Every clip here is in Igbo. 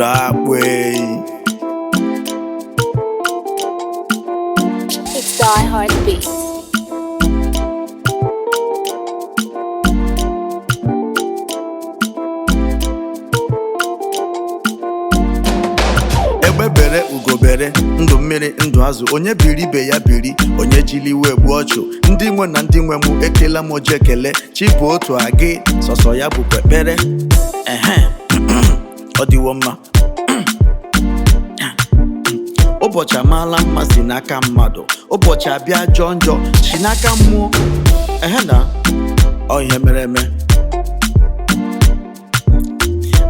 Ụdọ akpụ eyi. It's Die Hard Beats. Egbe bere, ugo bere, ndụ mmiri, ndụ azụ. Onye biri ibe ya biri, onye jili iwe gbuo ọchụ. Ndị nwe na ndị nwe mụ, ekela m oji ekele. Chi bụ otu agị, sọsọ ya bụkwa ekpere. Ehe, ọ dịwo mma. Ụbọchị amaala mma si n'aka mmadụ, ụbọchị abịa jọọ njọ si n'aka mmụọ. Ehe, na ọ ihe mere eme.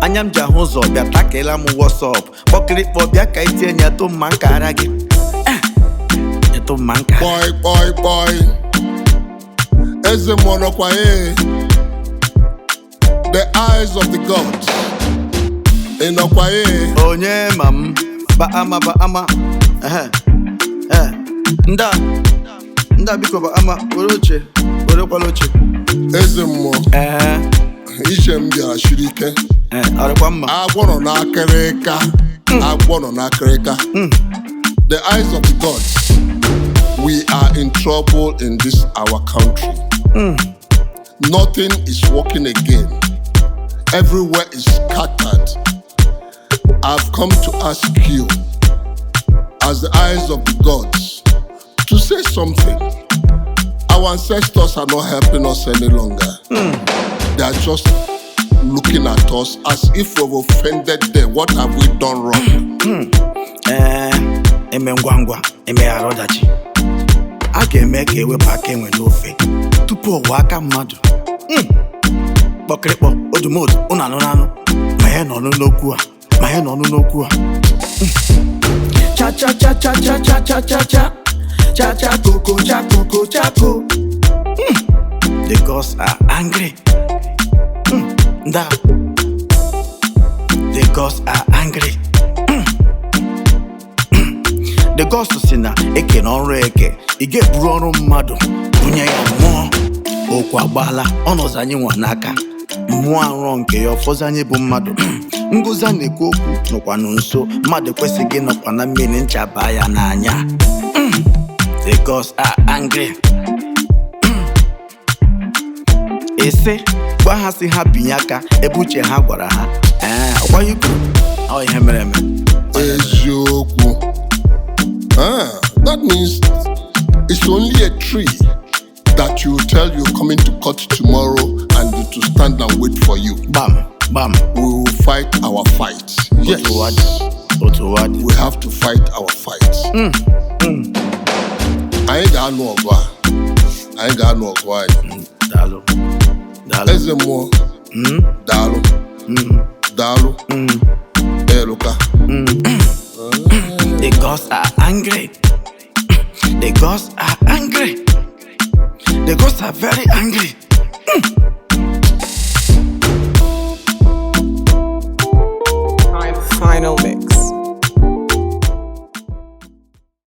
Anya m ji ahụ ụzọ bịa takela m wọsọp kpọkịrịkpọ bịa ka itinye nyetụ mma nkara gị. Eh, nyetụ mma nkara. Kpọi kpọi kpọi. Eze mmụọ nọkwa ee. The eyes of the gods. Ị nọkwa ee. Onye ma m ba ama ba ama. Ehe, ee, nda nda, biko, ba ama, were oche, werekwala oche. Eze mmụọ, Ee. iche m bịara shiri ike. Ee, ọrịkwa mma. Agwọ nọ n'akịrịka. Agwọ nọ n'akịrịka. The eyes of the gods. We are in trouble in this our country. Nothing is working again. Everywhere is scattered. I've come to ask you, as the eyes of the gods, to say something. Our ancestors are not helping us any longer. They are just looking at us as if we've offended them. What have we done wrong? Ee, eme ngwa ngwa emeghara ọdachi. A ga-eme ka ewepụ aka enwe n'ofe tupu ọwa aka mmadụ. Kpọkịrịkpọ odumodu, ụnụ anụ anụ ma ya nọ n'okwu a, ma ya nọ n'okwu a. Cha cha cha cha cha cha cha cha cha cha cha koko cha koko cha ko. The gods are angry. Nda, the gods are angry. The gods si na eke na ọrụ eke, ị ga-eburu ọrụ mmadụ bunye ya mmụọ. Okwu agbaala, ọnọzi anyị nwa n'aka. Mmụọ arụọ nke ya, ọfọzi anyị bụ mmadụ. Ngozi a na-ekwu okwu nọkwanụ nso. Mmadụ ekwesịghị ịnọkwa na mmiri ncha baa ya n'anya. The gods are angry. Ese gwa ha si ha binye aka ebe uche ha gwara ha. Ee, ọkwa ikwu ọ ihe mere eme. Eziokwu. Ah, that means it's only a tree that you tell you're coming to cut tomorrow and to stand and wait for you. Gbam gbam. We will fight our fight. Yes. Otu ụwa dị, otu ụwa dị. We have to fight our fight. Anyị ga-anụ ọgụ a. Anyị ga-anụ ọgụ anyị. Daalụ, daalụ. Eze mmụọ, daalụ. Daalụ. Eluka. The gods are angry. The gods are angry. The gods are very angry. Final mix.